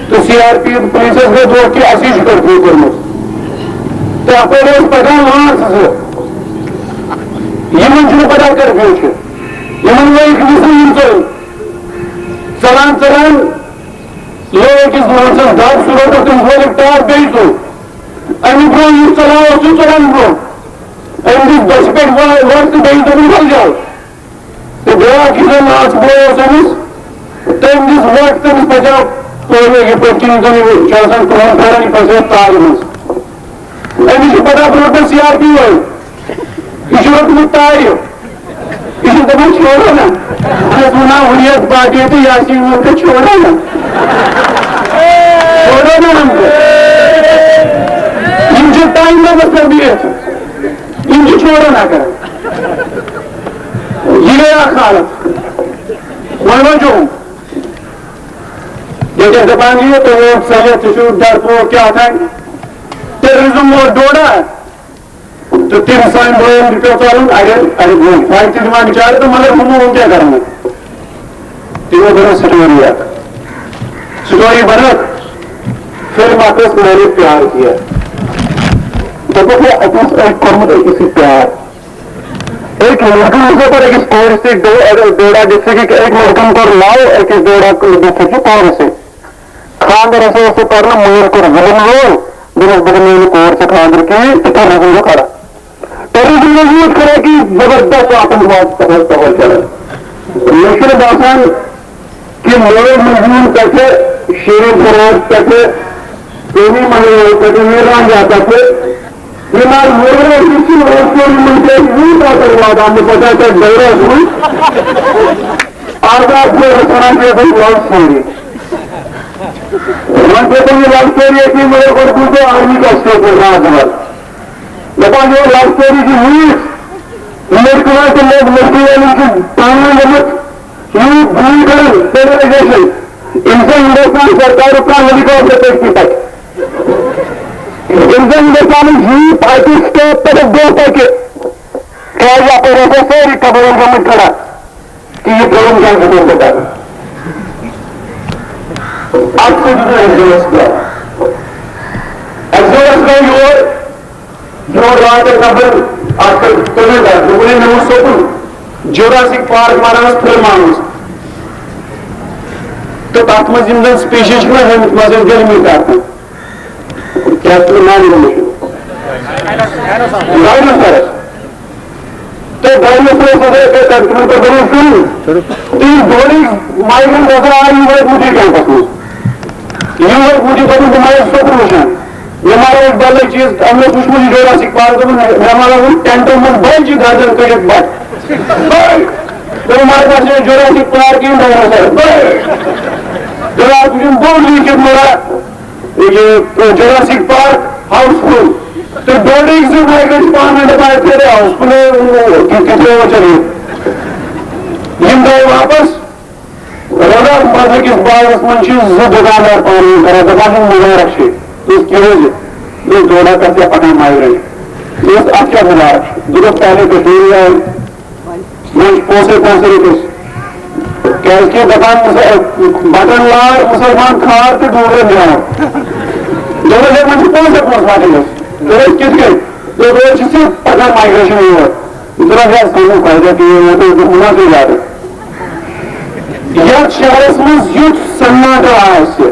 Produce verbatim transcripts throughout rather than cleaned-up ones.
تہٕ C R P F پُلیٖسَس گوٚو دھوکہٕ کہِ اَسہِ چھُ کرفیوٗ کوٚرمُت۔ تہٕ اَپٲرۍ ٲسۍ پَکان لانٛژھ زٕ۔ یِمَن چھُنہٕ پَتہ کرفیوٗ چھُ۔ یِمَن لٲگۍ نہٕ سُہ یِم ژٔلۍ۔ ژَلان ژَلان لوٚگ أکِس لانٛژَس دَب، سُہ روٚٹُکھ تٔمِس لٲگِکھ ٹاس بیٚیہِ ژوٚل۔ اَمہِ برٛونٛہہ یُس ژَلان اوس، سُہ ژَلان برٛونٛہہ۔ أمۍ دِژ دٔچھِ پٮ۪ٹھ وَ-، وَتھ تہٕ بیٚیہِ دوٚپُن، "وَل جَل۔" تہٕ بیٛاکھ یُس زَن لانٛژھ بوے اوس أمِس، تٔمۍ دِژ وَتھ، تٔمِس پَچاو تورٕ یِتھ پٲٹھۍ کِنۍ زَن یہِ چھُ آسان کٕہٕنۍ پھیران، یہِ پھسیو تارِ منٛز۔ أمِس چھِ پَتہ، بہٕ روٚٹمَس سی آر پی وٲلۍ۔ یہِ چھُ روٚٹمُت تارِ۔ یہِ چھُ دَپان، "چھوڑو نا۔" بہٕ چھَس وَنان، "ہُریت باقٕے تہٕ یاسیٖن وول تہٕ چھوڑو نا۔ چھوڑو نا ہم کو۔" یِم چھِ ٹایم بمَس پٮ۪ٹھ بِہِتھ۔ یِم چھِ چھوڑو نا کران۔ یہِ گٔے اَکھ حالت۔ وۄنۍ وۄنۍ چھُ ییٚتہِ دَپان یہِ، تُہۍ ووت سَمِتھ، ژٕ چھُکھ ڈرپوک کیٛاہ تام۔ ٹیررزم ووت ڈوڈا۔ تہٕ تِم سانہِ بٲیَن تہِ پیوٚو ژَلُن، اَڑٮ۪ن، اَڑٮ۪ن گوٚو فاے تہِ دِوان بِچارٕ، تہٕ مگر ہُمو ووٚن کیٛاہ کَرُن؟ تِمو بَنٲو سٹوری اَکھ۔ سٹوری بَنٲو، فِلم اَکھ ٲس میں نے پیار کیا۔ دوٚپُکھ ہے، اَتہِ اوس أکۍ کوٚرمُت أکِس سۭتۍ پیار۔ أکۍ لٔڑکَن اوس یَپٲرۍ أکِس کورِ سۭتۍ، ڈو-، ڈوڈا ڈِسٹرکٕکۍ أکۍ لٔڑکَن کوٚر love أکِس ڈوڈا ڈِسٹرکٕکۍ کورِ سۭتۍ۔ خانٛدر ہسا اوس سُہ کرنہٕ، مٲلۍ کوٚر ظُلُم وول، دوٚپُس، "بہٕ دِمہٕ نہٕ یہِ کور ژےٚ خانٛدر کِہیٖنۍ، تہٕ ٹیررزم گوٚو کھڑا۔" ٹیررزم گوٚو یوٗت کھڑا کہِ زبردست آتنکواد چھُ تَپٲرۍ چلان۔ مےٚ چھُنہٕ باسان کہِ مٲلۍ مجنون پٮ۪ٹھٕ، شیرِ فراز پٮ۪ٹھٕ، قومی مہنگائی پٮ۪ٹھٕ، ویران جاتا پٮ۪ٹھٕ، یہِ نار وٲرۍ چھِ لوڈ سٹوری منٛز تہِ یوٗت آتنکواد آمُت، پَتہٕ آسہِ اَتھ دورَس منٛز۔ آزاد چھِ أسۍ وَنان کہِ أسۍ love story۔ وۄنۍ چھِ تِم یہِ love story ییٚتی، مگر گۄڈٕ بوٗزو آرمی کیٛاہ چھِ تَتہِ راتھ دۄہَس۔ دَپان یہِ love story چھِ ییٖژ، لٔڑکہٕ وٲلۍ تہٕ لٔڑ-، لٔڑکی والٮ۪ن چھِ پانہٕ ؤنۍ گٔمٕژ یوٗت دوٗر کَران civilization۔ ییٚمہِ سۭتۍ ہِندُستان سرکارُک کانٛہہ ہیلی کاپٹر پٔکۍ نہٕ پَتہٕ۔ ییٚمہِ سۭتۍ ہِندُستانٕچ یوٗت آرٹسٹ پٮ۪ٹھ برٛونٛہہ پَکہِ، کیٛازِ اَپٲرۍ ٲسۍ سٲری قبٲیِل گٔمٕتۍ کھڑا۔ تہٕ یہِ کٲم کیٛاہ چھُ تۄہہِ کران؟ اَتھ سۭتۍ چھُ ایٚگزوڈس کران۔ ایٚگزوڈس گوٚو یور، یور راتھ ٲسۍ نفر اَکھ کٔر تٔمِس ڈر، دوٚپُن، "ہے، مےٚ وُچھ سکوٗن، جوراسِک پارک بناوس فِلم آمٕژ۔" تہٕ تَتھ منٛز یِم زَن species چھِ نہ آمٕتۍ، منٛز ٲسۍ گٔلمٕتۍ تَتھ منٛز۔ کیٛاہ چھُ ناو گوٚمُت؟ ڈایناسورس۔ تہٕ ڈایناسورس ہسا گٔے تَتہِ تِمن پٮ۪ٹھ بَنٲو فِلم۔ تہٕ یِم ڈوڈٕکۍ migrant ہسا آے یور مُدیر کیمپس منٛز۔ یِم ٲسۍ مُدیر پٮ۪ٹھ تِم آے سکوٗن وٕچھان۔ مےٚ ما اوس بدلٕے چیٖز، أمۍ اوس وٕچھمُت یہِ جوراسِک پارک، دوٚپُن، مےٚ ما لوگُن ٹینٹو منٛز بَجہِ گردن کٔڑِتھ بَٹھ۔ دوٚپُن، مگر بَس یہِ جوراسِک پارک یِم ڈایناسور۔ دوٚپُن، اَتھ وٕچھُن بوٚڑ لیٖکھِتھ مَرا۔ یہِ جوراسِک پارک ہاوُس فُل۔ تہٕ ڈوڈٕکۍ زٕ بٲے گٔے پانہٕ ؤنۍ دَپان، "یِتھ کٔنۍ آوُس، پُلے، کِتھ کٔنۍ ترٛوو ژےٚ یہِ؟" یِم درٛاے واپس۔ رودار مَسجِد کِس باغس منٛز چھِ زٕ دُکاندار پانہٕ ؤنۍ کران، دَپان چھِ، "مُبارک چھِ، تُہۍ کیٛاہ حظ یہِ؟ یہِ ڈوڈا کَتھ کیٛاہ پَکان migrant؟ یہِ ٲس اَتھ کیٛاہ مُبارک چھُ؟" دوٚپُکھ، "پہلے کشمیٖری آئے۔" وۄنۍ چھِ پونٛسَے پونٛسہٕ رٔٹِتھ۔ کیٛازِکہِ دَپان، مُسل-، بَٹَن لار، مُسلمان کھار تہٕ ڈوٗرٮ۪ن جان۔ دوٚپُن، "ہے، وۄنۍ چھِ پونٛسَے پونٛسہٕ واتٕنۍ اَسہِ۔" دوٚپُس، "کِتھ کٔنۍ؟" دوٚپُن، "أسۍ چھِ صرف پَکان migration یور۔" دوٚپُن، "ہے، سانُن فٲیدٕ تہِ یِیہِ، وۄنۍ تُہۍ دِمو نہ تُہۍ زیادٕ۔" یَتھ شہرَس منٛز یُتھ سَناٹہٕ آسہِ،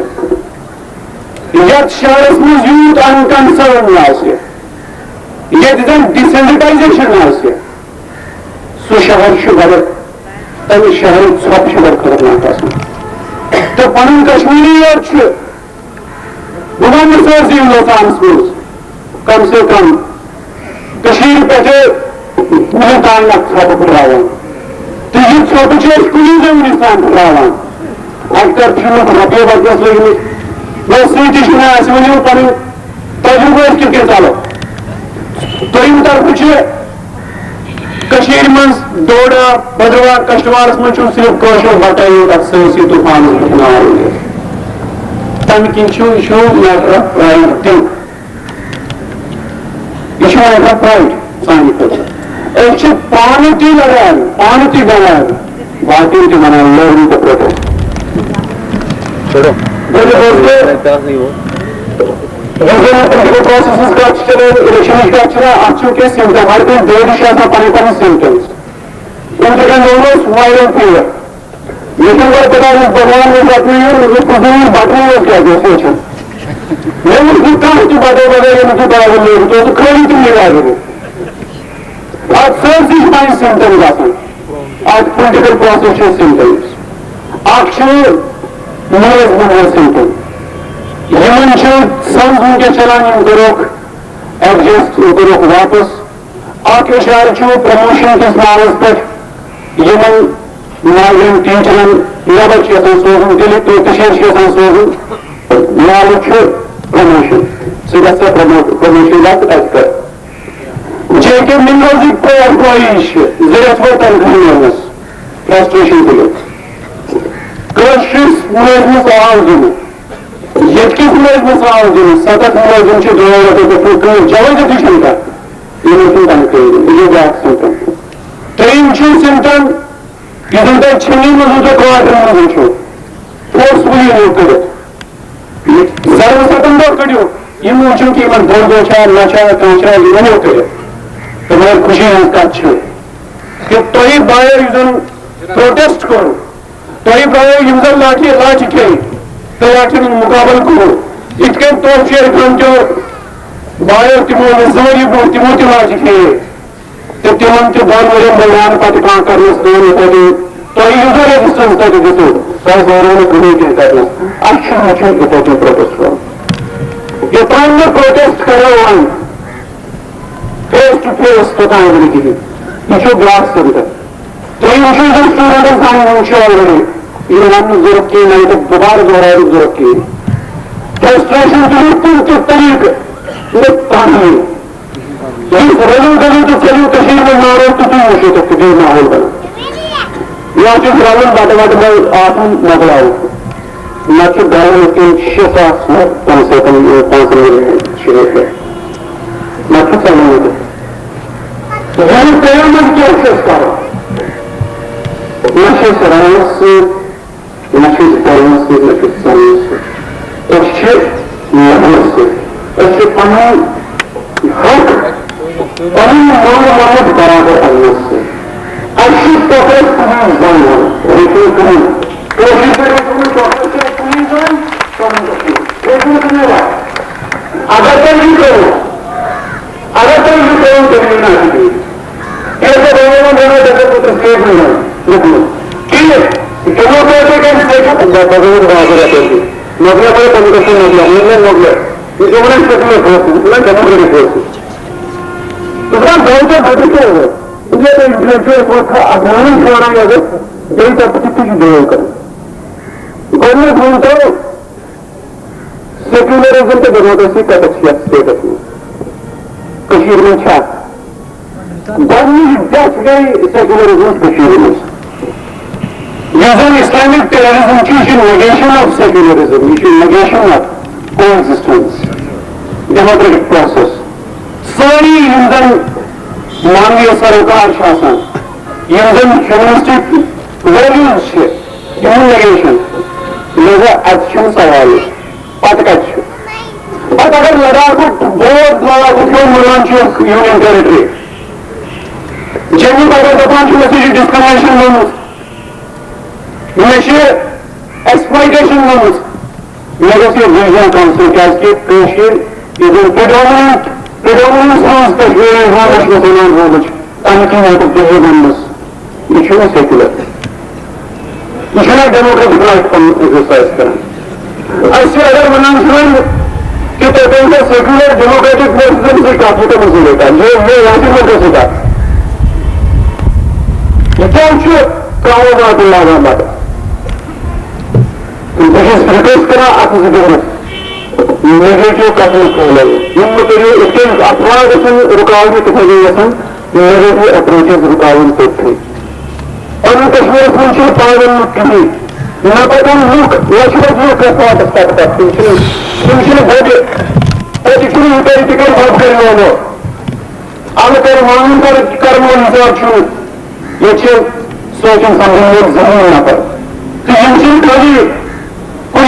یَتھ شہرَس منٛز یوٗت unconcern آسہِ، ییٚتہِ زَن desensitization آسہِ، سُہ شہر چھُ بَڑٕ، تَمہِ شہرُک ژھۄپہٕ چھُ بَڑٕ خطرناک آسان۔ تہٕ پَنُن کشمیٖری یوت چھُ، بہٕ وَنہٕ نہٕ سٲرسٕے ہِندوستانَس منٛز، کم سے کم کٔشیٖرِ پٮ۪ٹھٕ وُنیُک تام اَتھ ژھۄپہٕ پھٕٹراوان۔ تہٕ یہِ ژھۄپہٕ چھِ أسۍ کُنی زٔنۍ وٕنیُک تام پھٕٹراوان۔ اَکہِ طرفہٕ چھِ لُکھ رۄپیہِ وۄپیَس لٔگۍمٕتۍ، مگر سۭتی چھِنہٕ اَسہِ وۄنۍ یِم پَنٕنۍ تجربہٕ أسۍ کِتھ کٔنۍ ژَلو۔ دوٚیِم طرفہٕ چھِ کٔشیٖرِ منٛز ڈوڈا، بھدرواہ، کشتواڑس منٛز چھُنہٕ صرف کٲشُر بَٹَے یوت اَتھ سٲرسٕے طوٗفانَس گُپناوان۔ تَمہِ کِنۍ چھُ، یہِ چھُ matter of pride تہِ۔ یہِ چھُ matter of pride سانہِ خٲطرٕ۔ أسۍ چھِ پانہٕ تہِ لڑان، پانہٕ تہِ گنٛڈان، باقین تہِ وَنان، لوگوں کو پروٹیسٹ۔ چھوڑو۔ یُس زَن political process ہٕنٛز کَتھ چھِ چلان، election ہٕنٛز کَتھ چھِ چلان، اَتھ چھِ وٕنکیٚس symptom، ہر کُنہِ دٲدِس چھِ آسان پَنٕنۍ پَنٕنۍ symptoms۔ تِم چھِ وَنان اوس viral fever۔ ییٚتٮ۪ن گۄڈٕ خۄدایَس بَغوان اوس بَٹنہٕ یُن، یہِ پرٛژھنہٕ یُن بَٹنہٕ اوس کیٛازِ اوس وٕچھان۔ مےٚ وٕچھ نہٕ کانٛہہ تہِ بَٹَے بَغٲر ییٚمِس یہِ پاوَر لوگمُت اوس، خٲلی تِم یہِ لَگٲوِتھ۔ اَتھ سٲرسٕے چھِ پَنٕنۍ symptoms آسان۔ اَتھ political process چھِ symptoms۔ اَکھ چھِ مُلٲزمَن ہُنٛد symptom۔ یِمَن چھِ سَنٛز وٕنکیٚس چَلان، یِم کٔرٕکھ adjust، یِم کٔرٕکھ واپَس۔ اَکھ اِشارٕ چھُ promotion کِس معاملَس پٮ۪ٹھ، یِمَن ماجرٮ۪ن، ٹیٖچرَن نٮ۪بَر چھِ یَژھان سوزُن، دِلہِ تہٕ کٔشیٖرِ چھِ یَژھان سوزُن۔ مالہٕ چھُ promotion، سُہ گژھِ سا promote، promotion گژھِ اَتہِ پٮ۪ٹھ۔ جے کے منگلزٕکۍ پٲٹھۍ employees چھِ زٕ رٮ۪تھ وٲتۍ تنخواہ میلنَس، frustration تُلِتھ۔ کٲشرِس مُلٲزمَس آو دِنہٕ، ییٚتہِ کِس مُلٲزمَس آو دِنہٕ، سَتَتھ مُلٲزِم چھِ دۄن رٮ۪تَن پٮ۪ٹھ نہٕ کٲنٛسہِ جوازیتٕے چھَنہٕ کانٛہہ، یِمَن چھُنہٕ تنخواہ دِنہٕ۔ یہِ چھُ بیٛاکھ symptom۔ ترٛیٚیِم چھُ symptom، یُس زَن تۄہہِ ژھٕننی منٛز وٕچھو، کاٹرَن منٛز وٕچھو، forcefully یِمو کٔڑِتھ۔ زَرٕ سَتَن دۄہ کٔڑِو، یِم وٕچھِو کہِ یِمَن دۄن دۄہ چھا، نہ چھا، کانٛہہ چھا، یِمو کٔڑِتھ۔ تہٕ مگر خوشی ہٕنٛز کَتھ چھِ کہِ تۄہہِ بایو یُس زَن protest کوٚروٕ، تۄہہِ بایو یِم زَن لاٹھِ، لاٹھِ کھیٚیہِ تہٕ لاٹھٮ۪ن ہُنٛد مُقابلہٕ کوٚروٕ، یِتھ کٔنۍ توفہٕ شیرِ خان کیو بایو تِمو یہِ زٕ ؤری برٛونٛہہ تِمو تہِ لاٹھِ کھیٚیہِ۔ تہٕ تِمن تہِ دۄن ؤرین بنیٛان پتہٕ کانٛہہ کرنس کٲم یِتھے کٔنۍ۔ تۄہہِ یوٗتاہ resistance تتہِ دِتُو، سُہ حظ نیرو نہٕ کٕہٕنۍ تہِ کرنس۔ اسہِ چھُنہٕ وٕچھُن یِتھے کٔنۍ protest کرُن۔ یوٚتام نہٕ protest کرو وۄنۍ، face to face، توٚتام نہٕ کِہیٖنۍ۔ یہِ چھُ بیٛاکھ symptom۔ تُہۍ وٕچھِو زن studentن سانٮ۪ن ہُنٛد چھُ already یہِ وننُک ضروٗرت کِہیٖنۍ، نہ یہِ تہٕ دوبارٕ دۄہراونُک ضروٗرت کِہیٖنۍ۔ Frustration تُلِو کُنہِ تہِ طریٖقہٕ، نہٕ کانٛہہ۔ یُس رٔلِو گٔلِو تہٕ ژٔلِو کٔشیٖرِ منٛز نارو تہٕ تُہۍ وٕچھِو تَتھ کیُتھ ماحول بَنان۔ یا چھُ رَلُن بَٹہٕ وَٹہٕ منٛز آسُن مۄکلاوُن۔ نَتہٕ چھُ گَرَن یِتھ کٔنۍ شےٚ ساس نَتہٕ کَم سے کَم پانٛژَن ؤرِین شُرٮ۪ن پٮ۪ٹھ۔ نَتہٕ چھُ ژَلُن ییٚتہِ۔ وۄنۍ تَمہِ منٛز کیٛاہ چھُ اَسہِ کَرُن؟ نہ چھِ أسۍ رَلنَس سۭتۍ، نہ چھِ أسۍ بولنَس سۭتۍ، نہ چھِ أسۍ ژَلنَس سۭتۍ۔ أسۍ چھِ لَڑنَس سۭتۍ۔ أسۍ چھِ پَنُن حق، پَنُن مول محبت برابر اَننَس سۭتۍ۔ اَسہِ چھِ پَتہٕ کٕہٕنۍ زَنگ وَنُن، بیٚیہِ چھُنہٕ کٕہٕنۍ۔ کٲشِر پٲٹھۍ وَنو، تۄہہِ چھِ کٕہٕنۍ زَنگ، تۄہہِ چھِ کٕہٕنۍ وَنُن۔ اگر تۄہہِ یہِ کٔرِو، اگر تۄہہِ یہِ کٲم کٔرِو نہٕ اَتہِ کِہیٖنۍ، کیٛازِ تۄہہِ وَنو وۄنۍ، وَنو تۄہہِ چھُو پوٚتُس statement وَنُن، لیوٚکھمُت۔ ٹھیٖک، تِمو کٔر تۄہہِ کَمہِ سۭتۍ؟ بہٕ، بہٕ گوٚوُس بازر یَپٲرۍ کِنۍ۔ مۄکلیو وۄنۍ تَمہِ دۄہ چھُ مۄکلیو، وۄنۍ مےٚ مۄکلیو۔ یہِ چھُ وَنان، یہِ چھُ مےٚ فٲصلہٕ، یہِ چھُ وَنان democratic فٲصلہٕ۔ ژٕ چھُکھ وَنان، گوٚو تہٕ گوٚو تہِ کیٛاہ اوس؟ یہِ گٔے intellectual پٲٹھۍ اَتھ وَنان شورا یہِ اگر بیٚیہِ طرفہٕ تہِ تہِ چھُ deal کَرُن۔ گۄڈٕنیُک ووٚن تۄہہِ، secularism تہٕ democracy کَتٮ۪تھ چھِ یَتھ stateس منٛز؟ کٔشیٖرِ منٛز چھا؟ گۄڈٕنِچ death گٔے secularismس کٔشیٖرِ منٛز۔ یُس زَن Islamic terrorism چھُ، یہِ چھُ negation of secularism، یہِ چھُ negation of coexistence، democratic process۔ سٲری یِم زَن مانوی سروکار چھِ آسان، یِم زَن humanistic values چھِ، تِہُنٛد negation۔ لہذا اَتہِ چھُنہٕ سوالٕے۔ پتہٕ کتہِ چھُ؟ پتہٕ اگر لداخُک بوڈ لاگُک ہیوٚن ونان چھُ union territory، جموں اگر دپان چھُ، مےٚ سۭتۍ چھِ discrimination گٔمٕژ، مےٚ چھِ exploitation گٔمٕژ، مےٚ گژھِ یہِ regional council، کیازِ کہِ کٲشِر یُس زن predominant، predominance منٛز کشمیری ہُنٛد مُسلمان ہُنٛد چھُ، تَمہِ کِنۍ ہیٚکہِ بہٕ یہِ وننَس، یہِ چھُنہٕ secular۔ یہِ چھُنہٕ democratic right پَنُن exercise کران۔ أسۍ چھِ اگر وَنان چھِ وۄنۍ کہِ تُہۍ ؤنۍ تو secular democratic versus سۭتۍ کَتھ، یہِ کَمَن سۭتۍ کَتھ؟ یہِ، یہِ، یہِ چھِ مُلکَس سۭتۍ کَتھ۔ یہِ کیٛاہ چھُ کَہوٕ واتُن لاگان پَتہٕ؟ بہٕ چھُس request کران اَتھ زٕ دۄہ negative کَتھ مہٕ کھولو۔ یِم مہٕ کٔرِو، یِتھ کٔنۍ افراد گژھن رُکاونہٕ، تِتھَے کٔنۍ گژھن negative approaches رُکاوٕنۍ توٚتتھٕے۔ پنُن کشمیرس منٛز چھُنہٕ پاوَر لُکھ کِہیٖنۍ۔ نہ پَکَن لُکھ، لَچھِ بٔدۍ لُکھ کَتھ واتَس پَتہٕ پَتہٕ۔ تِم چھِنہٕ، تِم چھِنہٕ بَجہِ۔ تَتہِ چھُنہٕ یہِ کَرِ، تہِ کَرِ بَب کَرِ وولو۔ اَلہٕ کَرِ وانُن کَرِ، کَرَن وول حِساب چھُنہٕ۔ ییٚتہِ چھِ سونٛچُن سَمجھَن وٲلۍ زٔمیٖن نفر۔ تہٕ یِم چھِنہٕ خٲلی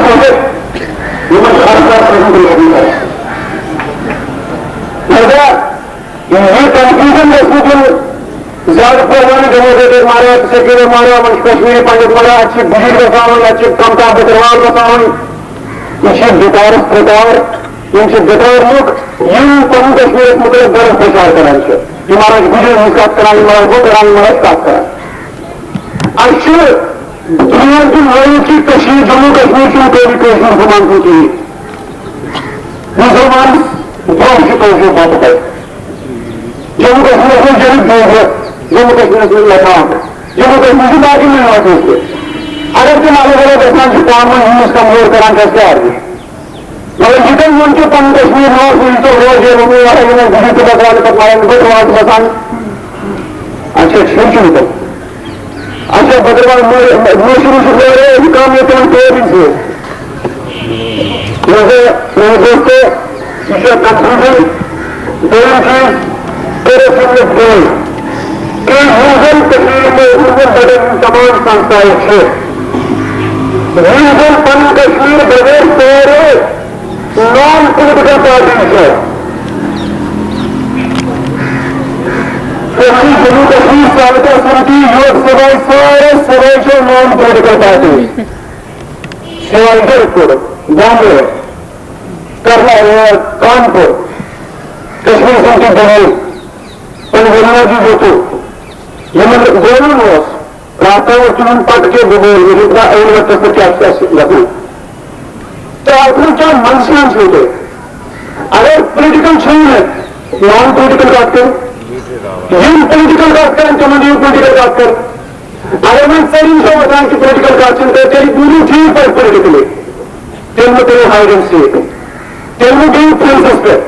سوچے، یِمن خاص طور پر یِمن لوگوں کا۔ لہذا یہ کنفیوژن گژھِ نہٕ دیُن زیادٕ پہمانہٕ ڈیموکریٹک مارا، سیکولر مارا، وۄنۍ چھُ کشمیری پنڈت مارا، اَتہِ چھِ بُجِر گژھان وۄنۍ، اَتہِ چھِ کمتا بکروال گژھان وۄنۍ۔ یہِ چھِ بِکارس بِکار، یِم چھِ بِکار لُکھ، یِم پنُن کشمیرس مُتعلق غلط پرچار کران چھِ۔ یِم مہراج گُجرن ہٕنٛز کتھ کران، یِم مہراج بہٕ کران، یِم مہراج کتھ کران۔ اَسہِ چھُ دُنیاہَس دیُن وۄنۍ کہِ کٔشیٖر، جموں کشمیٖر چھُنہٕ قٲبلِ کٲشِر مُسلمان سُنٛد کِہیٖنۍ۔ مُسلمانَس برٛونٛہہ چھُ کٲشُر بَتہٕ تَتہِ۔ جموں کشمیٖرَس منٛز جنت دِیو، جموں کشمیٖرَس منٛز لداخ۔ جموں کشمیٖر چھُ باقٕے یونیورسٹی تہِ۔ اگر تِم الگ الگ گژھان چھِ پانہٕ ؤنۍ، یِم أسۍ کمزور کران چھِ، اَسہِ کیٛاہ عرض؟ مگر یہِ تۄہہِ ووٚن کہِ پنُن کشمیٖر ناو، سُہ ییٖژاہ روز ییٚلہِ ووٚن، یہِ ہسا یِمن گُجر تہٕ بکروالن پتہٕ مارن، بہٕ تہِ واتہٕ بسان۔ اچھا، ٹھیٖک چھُ نہٕ تیٚلہِ۔ اچھا، بہٕ دَپان، مٔ-، مٔ-، مٔشِد وٕچھِتھ گوٚو، ہے، یہِ کَم ییٚتہِ تِمَن پٲرۍ سۭتۍ۔ مےٚ دوٚپ، مےٚ دوٚپ تہٕ یہِ چھُ confusion۔ دوٚیِم چیٖز، کٔرِو سَمجھ فون۔ کہِ یِم زَن کٔشیٖرِ منٛز، یِم زَن بَڑٮ۪ن ہٕنٛدۍ تمام سنستھایہِ چھِ، یِم زَن پَنٕنۍ کٔشیٖر بغٲر سٲرے non political parties چھِ۔ کشمیر، جموں کشمیر، سالکا سمتی، یوگ سبھا، سارے سبھے چھِ non political party۔ سوائے زرپور، بامبے، کرنا-، کانپور، کشمیر سمتی دہلی، پنڈوالہ جی ہوتو، یِمن دونوں اوس پرٛٮ۪تھ کانٛہہ اوس تِمن پتہٕ کہِ بہٕ بولہٕ، مےٚ چھُ پتہ ٲخرتس پٮ۪ٹھ کیٛاہ چھُ اَسہِ گژھُن۔ تہٕ اتھ منٛز کیٛاہ منشیان چھُو تُہۍ؟ اگر political چھُو نہٕ، non political کتھ کرو۔ یِم political کتھ کرن، تِمن دِیِو political کتھ کرو۔ اگر وۄنۍ سٲری چھِ وۄتھان کہِ political کتھ چھِنہٕ کران، تیٚلہِ بوٗزِو ٹھیٖک پٲٹھۍ politically۔ تیٚلہِ مہٕ کٔرِو hide and seek۔ تیٚلہِ مہٕ بِہِو fenceس پٮ۪ٹھ۔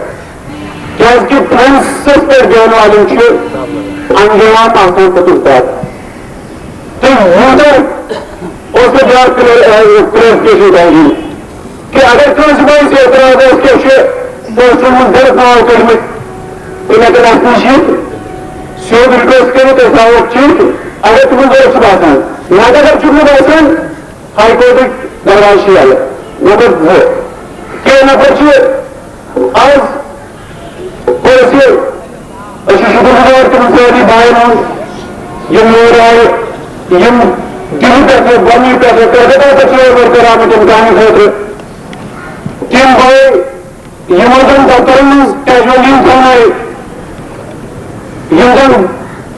کیٛازِ کہِ fenceس پٮ۪ٹھ بیٚہن والٮ۪ن چھُ انجام آسان پوٚتُس بد۔ تہٕ یوٗتاہ اوس مےٚ بیٛاکھ کلیر-، ا، clarification تۄہہِ دِنۍ کہِ اگر کٲنٛسہِ وٲنٛسہِ اعتراض اوس کہِ أسۍ چھِ پوسٹرن منٛز غلط ناو کٔڑمٕتۍ، تہٕ مےٚ کٔر اَتھ نِش یہِ سیوٚد request کٔرِتھ، أسۍ تھاووکھ چِٹھۍ، اگر تِمن ضروٗرت چھِ باسان۔ نتہٕ اگر چھُکھ نہٕ باسان، ہاے کورٹٕکۍ نمبر شیٚیہِ۔ نمبر زٕ، کینٛہہ نفر چھِ آز، أسۍ چھِ، أسۍ چھِ شُکر گُزار تِمن سارنٕے بایَن ہُنٛد، یِم یور آیہِ، یِم دِلہِ پٮ۪ٹھٕ، بۄنہٕ پٮ۪ٹھٕ، کلکتہ پٮ۪ٹھٕ چھِ یور کٔرۍ آمٕتۍ یِم کامہِ خٲطرٕ۔ تِم بٲے، یِمو زَن دفترن منٛز کیجولی تھاونہٕ آیہِ، یِم زَن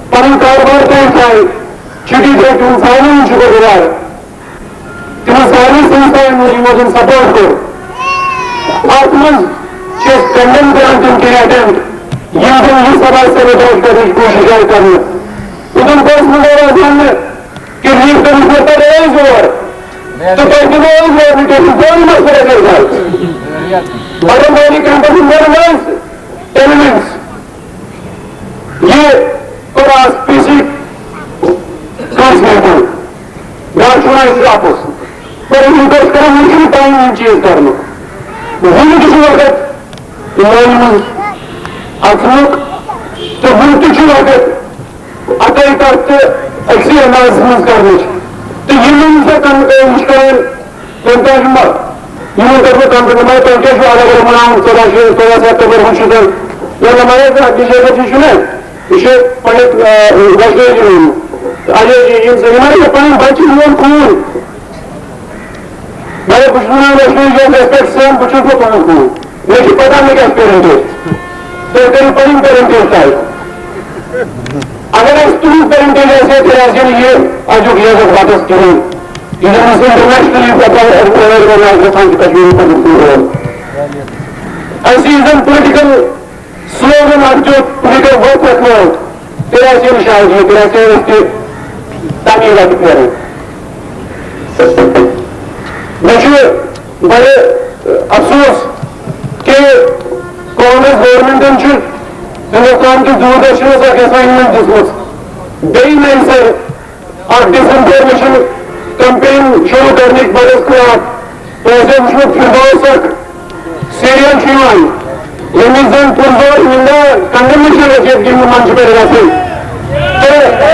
پنٕنۍ کارٕبار تہِ تھایہِ، چھُٹی پٮ۪ٹھ تِمن سارنٕے ہُنٛد شُکر گُزار۔ تِمن سارنٕے سنستھاہن منٛز یِمو زَن سپورٹ کوٚر۔ اتھ منٛز چھِ أسۍ کنڈیم کران تِم کینٛہہ اٹیمپٹ، یِم زَن یہِ سبا سیبوٹاج کرنٕچ کوٗشش آیہِ کرنہٕ۔ اوٚتَن کوٚرُس منٛز آواز وننہٕ، کہ ریلیف کٔرِو سا تۄہہِ ٲسۍ یور۔ تہٕ تۄہہِ دِمو أسۍ یور وٕنکیٚس زورٕ منٛز کٔرِتھ أسۍ حظ۔ بڑٕ مٲلی کیمپس منٛز نیرو أسۍ۔ تَمہِ منٛز یہِ کوٚر آز پی سی کانسلیٹن۔ بیٛاکھ چھُ وَنان أسۍ چھِ اَپُز۔ مگر وٕنکیٚس کران وٕنہِ چھُنہٕ ٹایم یِم چیٖز کرنُک۔ وٕنہِ تہِ چھُ وقت لٲنہِ منٛز اژنُک تہٕ وٕنہِ تہِ چھُ وقت اَکٲے کَتھ تہٕ أکسٕے اندازَس منٛز کرنٕچ۔ تہٕ یِم یِم زَن کَم کٲم چھِ کران، تِم کیٛازِ چھِ مَ-، یِمَن کٔر مےٚ کَم کٔرمٕژ، مگر تۄہہِ کیٛازِ چھُو الگ الگ مَناوُن؟ ژۄداہ شیٚیہِ، ژۄداہ سیپٹمبر ہُنٛد چھُ زَن، یہِ نماز اَکھ بجے بجے چھُنہ، یہِ چھُ پنٛڈِت، آ، ویشنو جی ہُنٛد، اجے جی، یِم زَن، یِمَن چھِ پَنٕنۍ بَچہِ میون خوٗن۔ مگر بہٕ چھُس وَنان، ویشنو جی، یَتھ respect سان، بہٕ چھُس نہٕ تُہُنٛد خوٗن۔ مےٚ چھِ پَتہ مےٚ کیٛاہ parentage۔ تُہۍ کٔرِو پَنٕنۍ parentage تہِ۔ اگر اَسہِ تُہُنٛد parentage آسہِ ہے، تیٚلہِ آسہِ ہے نہٕ یہِ اَزیُک یہِ بَتَس کِہیٖنۍ۔ یہِ زَن اَسہِ internationally پَتہ آسہِ گژھان کہِ کشمیٖری پَتہٕ کُن روزُن۔ اَسہِ یُس زَن political slogan اَکھ دیُت، political وَتھ اَکھ ہٲو، تیٚلہِ آسہِ ہے نہٕ شاید یہِ، تیٚلہِ آسہِ ہے أسۍ تہِ تَمی وَتہِ پھیران۔ مےٚ چھُ بڑٕ افسوس کہ کانگریس گورنمنٹن چھُ ہندوستان کِس دوٗردرشنس اکھ assignment دِژمٕژ، بیٚیہِ نَیہِ سرٕ اکھ disinformation campaign شروٗع کرنٕکۍ بڑس خلاف۔ تۄہہِ آسیو وٕچھمُت فردوس اکھ serial چھُ یِوان، ییٚمہِ وِزِ زن پُرزور نِندا condemnation رٔٹِتھ یِم منچہٕ پٮ۪ٹھ گژھن۔ تہٕ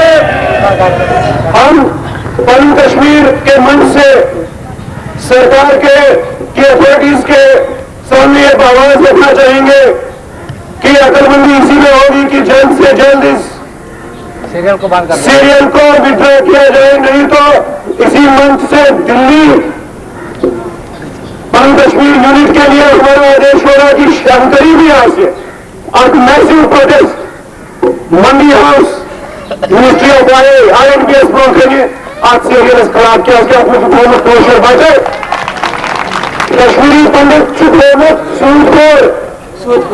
ہم پنُن کشمیر کے منچ سے سرکار کے، کی اتھارٹیز کے سامنے ایک آواز رکھنا چاہیں گے کہ عقل مندی اسی میں ہوگی کہ جلد سے جلد اس سیریل کو ودرا کیا جائے، نہیں تو اسی منچ سے دلی پن کشمیر یونٹ کے لیے ہمارا آدیش ہوگا کہ شانکری بھی آج سے اور massive protest Mandi House, ministry of I, I and B ایس برونٛہہ کنہِ اتھ سیریلس خلاف، کیازِ کہِ اتھ منٛز چھُ تھوٚومُت کٲشُر بچہٕ، کشمیری پنڈت چھُ تھوٚومُت سوٗد کھور،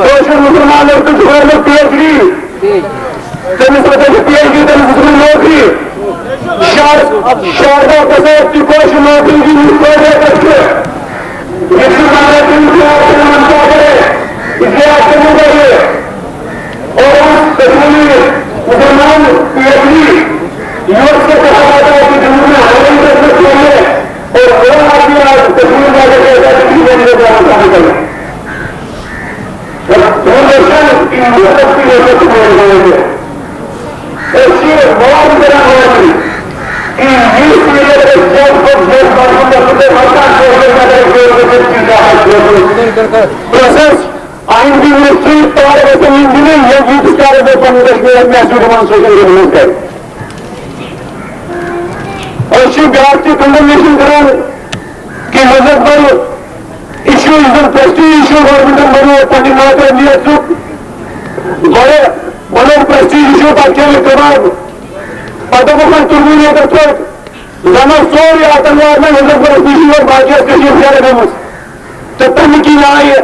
کٲشُر مُسلمان لڑکہٕ چھُ تھوٚومُت پی ایچ ڈی، تٔمِس ہسا چھِ پی ایچ ڈی، تٔمِس ہسا چھِ نوکری، شار-، شاردا پرساد تہِ کٲشُر نوکری دِنہٕ خٲطرٕ چھُ۔ یہ بھی مانا کہ ان کو آپ سے منتا کرے، اس لیے آپ کو منتا کرے۔ اور اس کشمیری مسلمان کی اپنی یوتھ سے کہا جاتا ہے کہ جنہوں نے ہماری خدمت کی ہے اور وہ آدمی آج کشمیر جا کے کہتا ہے کہ میں نے جانا چاہتا ہوں۔ اور دوردرشن کی یوتھ کی وجہ سے میرے گاؤں میں Process آئین کی منسٹری طور پر زمین دِنہٕ ییٚمہِ ییٖتِس کالس زن پنُن کشمیر آسہِ محسوٗس یِوان سوشل میڈیا منٛز کرِ۔ أسۍ چھِ بیٛاکھ تہِ کنڈمنیشن کران کہِ یُس زن بڑٕ ایشو، یُس زن پریسٹیج ایشو گورنمنٹن بنوو پننہِ ناقٲبلیتُک، بڑٕ بڑٕ پریسٹیج ایشو، پتہٕ کیٛاہ کباب، پتہٕ دوٚپُکھ وۄنۍ تُلوٕے نہٕ ییٚتٮ۪تھ ژوٚٹ۔ زن اوس سورُے آتنکواد منٛز ہندوستانس نِش یور باقیس کٔشیٖرِ پھیرٕ گٔمٕژ۔ تہٕ تَمہِ کِنۍ آیہِ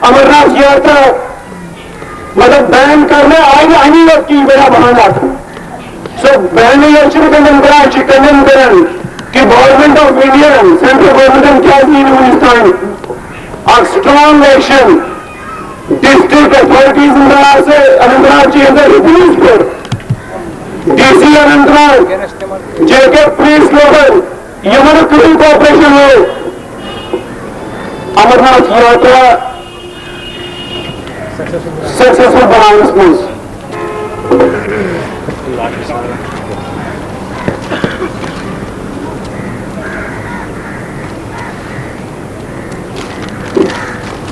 امرناتھ یاترا، مطلب، بین کرنہٕ آیہِ نہٕ اَمی یوت کِہیٖنۍ، بڑا بہانہٕ اکھ۔ سُہ بینٕے یوت چھُنہٕ کنڈیم کران، چھِ کنڈیم کران کہِ گورنمنٹ آف انڈیا، سینٹرل گورنمنٹن کیازِ نی نہٕ وُنیُک تام اکھ strong action? District authorities Anant Nag سے، Anant Nag chief secretary police پر، D C Anant Nag, J کے پولیس لوکل، یِمن کۭژ کوآپریشن ہوو امرناتھ یاترا سکسیسفل بناونس منٛز؟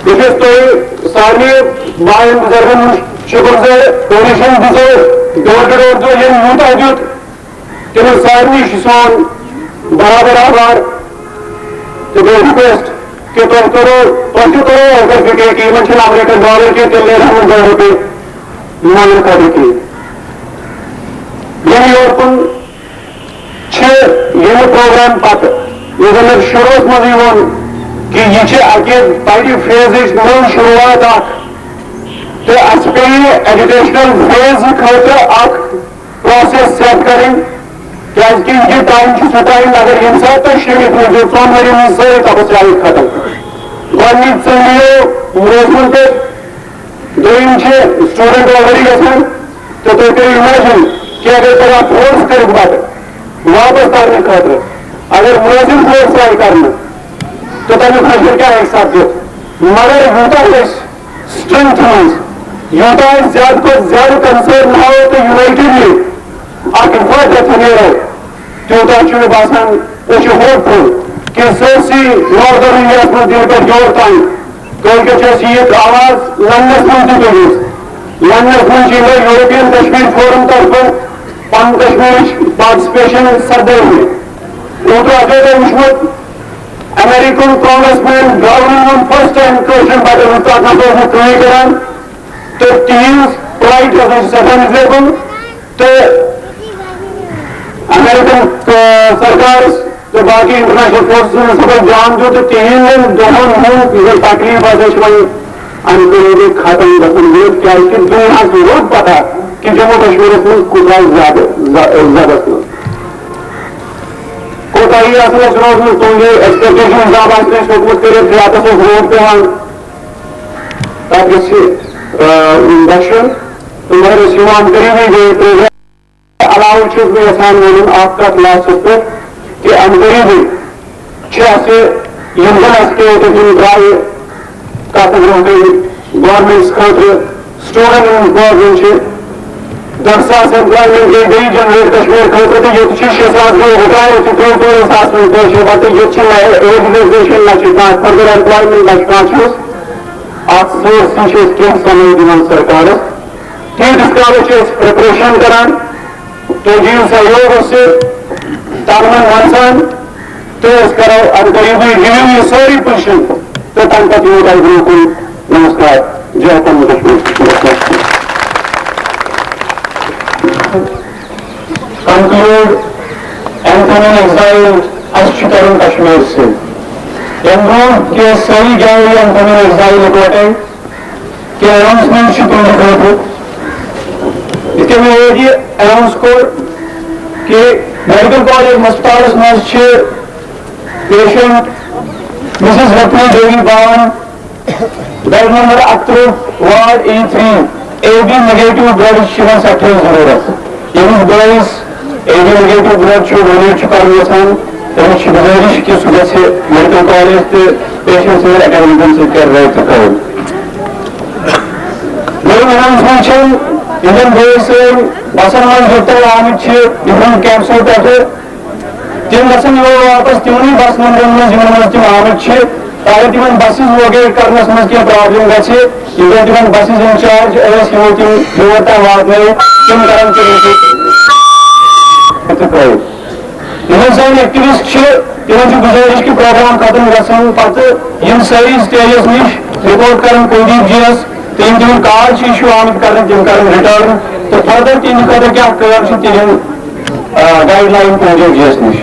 بہٕ چھُس تۄہہِ سارنٕے بایَن بُزرگَن ہُنٛد شُکُر زِ donation دِژو، door to door تہٕ ییٚمۍ یوٗتاہ دیُت، تِمَن سارنٕے چھُ سون برابر آبار۔ تہٕ بیٚیہِ request کہِ تۄہہِ کَرو، تۄہہِ تہِ کَرو اگر فِکرِ کہِ یِمَن چھِنہٕ American dollar کینٛہہ، تیٚلہِ نیرِ یِمَن دَہ رۄپیہِ مانَن خٲطرٕ کینٛہہ۔ ییٚمہِ یورٕ کُن چھِ ییٚمہِ program پتہٕ، یُس زن مےٚ شروعس منٛزٕے ووٚن کہِ یہِ چھِ اکہِ بڑِ phaseٕچ نٔو شروعات اکھ، تہٕ اسہِ پیٚیہِ educational phase خٲطرٕ اکھ process set کرٕنۍ، کیازِ کہِ یہِ time چھُ سُہ time اگر ییٚمہِ ساتہٕ تُہۍ شیٚمِتھ روٗزِو، ژۄن ؤرین ہٕنٛز سٲرٕے تپسیا ہیٚکہِ ختم۔ گۄڈٕنِچ ژٔنٛدٕے یِیو مُلٲزمن پٮ۪ٹھ، دوٚیِم چھِ student already گژھان، تہٕ تُہۍ کٔرِو imagine کہِ اگر تۄہہِ اَتھ force کٔرِکھ پَتہٕ واپَس تَرنہٕ خٲطرٕ، اگر مُلٲزِم force آیہِ کَرنہٕ، تہٕ تَمیُک نتیٖجہٕ کیٛاہ ہیٚکہِ سَپدِتھ؟ مگر یوٗتاہ أسۍ strength منٛز، یوٗتاہ أسۍ زیادٕ کھۄتہٕ زیادٕ concern ہاوو تہٕ unitedly اَکھ وحدت نیرو، تیوٗتاہ چھُ مےٚ باسان، أسۍ چھِ hopeful کہِ سٲرسٕے Northern Indiaہَس منٛز دِلہِ پٮ۪ٹھ یور تام کٲلکٮ۪تھ چھِ اَسہِ یہِ آواز لندنَس منٛز تہِ تُلمٕژ۔ لندنَس منٛز چھِ یِمو European Kashmir Forum طرفہٕ پنُن کشمیرٕچ participation سپدٲومٕژ۔ اوترٕ آسیو تۄہہِ وٕچھمُت، American Congressman Brown یِمن first time کٲشرٮ۪ن پتہٕ اوس تَتھ منٛز اوسمُت کٲم کران، تہٕ تِہنٛز plight ہسا چھِ سٮ۪ٹھاہ miserable۔ تہٕ American، آ، سرکارس تہٕ باقی international forcesن ہسا پزِ دھیان دیُن تہٕ تِہنٛدٮ۪ن دۄہن ہُنٛد یُس زن تکلیف ہسا چھِ وۄنۍ امہِ کٔرِتھ ختم گژھُن۔ ییٚتہِ کیازِ کہِ دُنیاہس لوٚگ پتہ کہِ جموں کشمیرس منٛز کوٗتاہ زیادٕ ز-، زبردست کوتاہی آسان اَسہِ روزمٕژ، تُہنٛدِ expectation حساب آسہِ نہٕ اَسہِ ہیوٚکمُت کٔرِتھ، رٮ۪تس اوس vote پٮ۪وان، تَتھ گژھِ، آ، دَچھُن۔ تہٕ مگر أسۍ یِوان قریٖبٕے گٔے program۔ علاوٕ چھُس بہٕ یژھان وَنُن اَکھ کَتھ lastس پٮ۪ٹھ کہِ اَمہِ قریٖبٕے چھِ اَسہِ یِم زَن اَسہِ candidate یِم درٛایہِ تَتھ برٛونٛہہ کَنہِ governmentس خٲطرٕ، studentن ہٕنٛز problem چھِ، دَہ ساس employment گٔے بیٚیہِ generate کشمیر خٲطرٕ تہٕ ییٚتہِ چھِ شےٚ ساس گٔے retire تہٕ ترٛوو ژورَن ساسَن کٲشِر پَتہٕ ییٚتہِ چھِ نہ age relaxation، نہ چھِ کانٛہہ further employment، نہ چھِ کانٛہہ چیٖز۔ اَتھ سۭتۍ سۭتۍ چھِ أسۍ کینٛہہ سمٕجھ دِوان سرکارَس۔ تیٖتِس کالَس چھِ أسۍ preparation کران، تُہۍ دِیِو سہیوگ اَسہِ تَنہٕ منٛز منٛزَن۔ تہٕ أسۍ کرو اَمہِ قریٖبٕے review یہِ سٲرٕے position تہٕ تَمہِ پَتہٕ یِمو تۄہہِ برٛونٛہہ کُن۔ نمسکار۔ جے Jammu Kashmir. Conclude Anthony Exile، اَسہِ چھُ تَرُن کشمیر سۭتۍ۔ ییٚمہِ برٛونٛہہ کہِ أسۍ سٲری گیوو یہِ Anthony Exile یِکوَٹَے، کینٛہہ announcement چھِ تُہنٛدِ خٲطرٕ۔ یِتھ کٔنۍ مےٚ اوترٕ یہِ announce کوٚر کہِ میڈیکل کالج ہسپتالس منٛز چھِ patient Mrs Ratna Devi Bawan، bed number اَکترٕہ، ward A three، A B negative blood چھِ یِمن سٮ۪ٹھاہ ضروٗرت۔ ییٚمِس بٲیِس A B negative blood چھُ، donate چھُ کرُن یژھان، تٔمِس چھِ گُزٲرِش کہِ سُہ گژھِ میڈیکل کالج تہٕ patient سٕنٛدِ attendant سۭتۍ کرِ رٲبطہٕ قٲیِم۔ دوٚیِم announcement چھِ، یِم زَن بٲے سٲنۍ بسن منٛز یوٚت تام آمٕتۍ چھِ different campsو پٮ۪ٹھٕ، تِم گژھن یور واپس تِمنٕے بس نمبرن منٛز یِمن منٛز تِم آمٕتۍ چھِ، تاکہِ تِمن buses locate کرنس منٛز کینٛہہ problem گژھِ۔ یِم زَن تِمن buses in charge ٲسۍ، یِمو تِم یور تام واتنٲوۍ، تِم کرن تِمن سۭتۍ۔ یِم زَن سٲنۍ activist چھِ، تِمن چھِ گُزٲرِش کہِ program ختم گژھن پتہٕ یِن سٲری stageس نِش، report کرن کلدیپ جی یس، تہٕ یِم تِمن call چھِ issue آمٕتۍ کرنہٕ، تِم کرن return، تہٕ further تِہنٛدِ خٲطرٕ کیٛاہ کٲم چھِ، تِہنٛد، آ، guideline کلدیپ جی یس نِش۔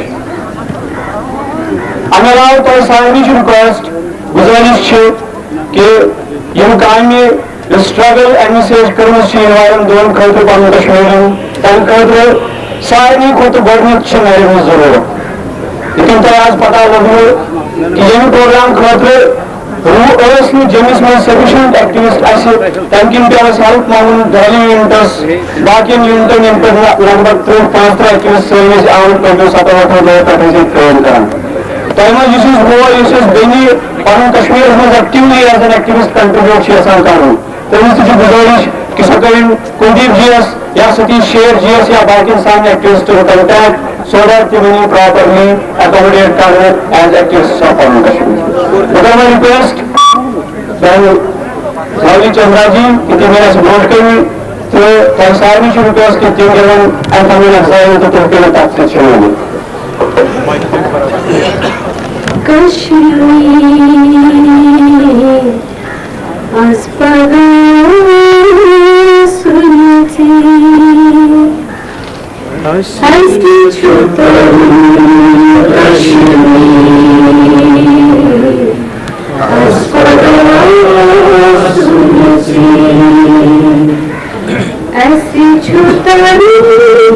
امہِ علاوٕ تۄہہِ سارنٕے چھِ request، گُزٲرِش چھِ کہِ یِم کامہِ struggle administrate کٔرمٕژ چھِ یِنہٕ والٮ۪ن دۄہَن خٲطرٕ پنُن کشمیٖرَن، تَمہِ خٲطرٕ سارنٕے کھۄتہٕ گۄڈٕنیُک چھِ نَرِ ہٕنٛز ضروٗرت۔ یِتھ کٔنۍ تۄہہِ آز پتہ لوٚگوٕ کہِ ییٚمہِ program خٲطرٕ رو-، ٲسۍ نہٕ جیٚمِس منٛز sufficient activist اَسہِ، تَمہِ کِنۍ پیوٚو اَسہِ help منٛگُن دہلی unitس، باقین unitن، ییٚمہِ پٮ۪ٹھ لگ بگ تٕرٛہ پانٛژترٕٛہ activist سٲنۍ ٲسۍ آمٕتۍ پٔتمیو ستو ٲٹھو دۄہو پٮ۪ٹھ ٲسۍ ییٚتہِ کٲم کران۔ تۄہہِ منٛز یُس یُس مول، یُس یُس بیٚنہِ پنُن کشمیرس منٛز actively as an activist contribute چھِ یژھان کرُن، تٔمِس تہِ چھِ گُزٲرِش کہِ سۄ کٔرِن کلدیپ جی یس یا ستیش شیر جی یس یا باقین سانہِ activistن contact so that تِم یِن properly accommodate کرنہٕ as activists of پنُن کشمیر۔ بہٕ کرٕ وۄنۍ request سانہِ مولوی چندرا جی، تِم یِن اَسہِ برونٛٹھ کَنہِ تہٕ تۄہہِ سارنٕے چھُ request کہِ تِم گِنٛدن انتمن افزاین تہٕ تُہۍ کٔرِو تَتھ سۭتۍ شٲمِل۔ کشمیر از پگاہ سنتی۔ اَسہِ چھُ تَرُن کشمیٖر، اَسہِ پگاہ آسُن ژیٖرۍ۔ اَسہِ چھُ تَرُن کشمیٖر،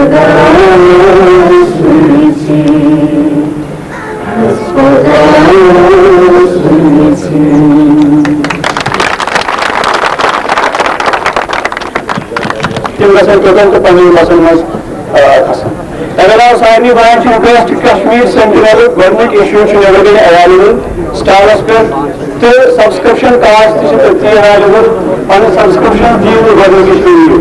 تِم گژھن توٚتن تہٕ پننٮ۪ن بسن منٛز، آ، کھسن۔ اگر آز سارنٕے بایَن چھُ request، کشمیر سینٹینلُک گۄڈٕنیُک issue چھُ نٮ۪برٕ کَنہِ available stallس پٮ۪ٹھ، تہٕ subscription cards تہِ چھِ تٔتھی available۔ پنٕنۍ subscription دِیِو تہٕ گۄڈٕنیُک issue نِیِو۔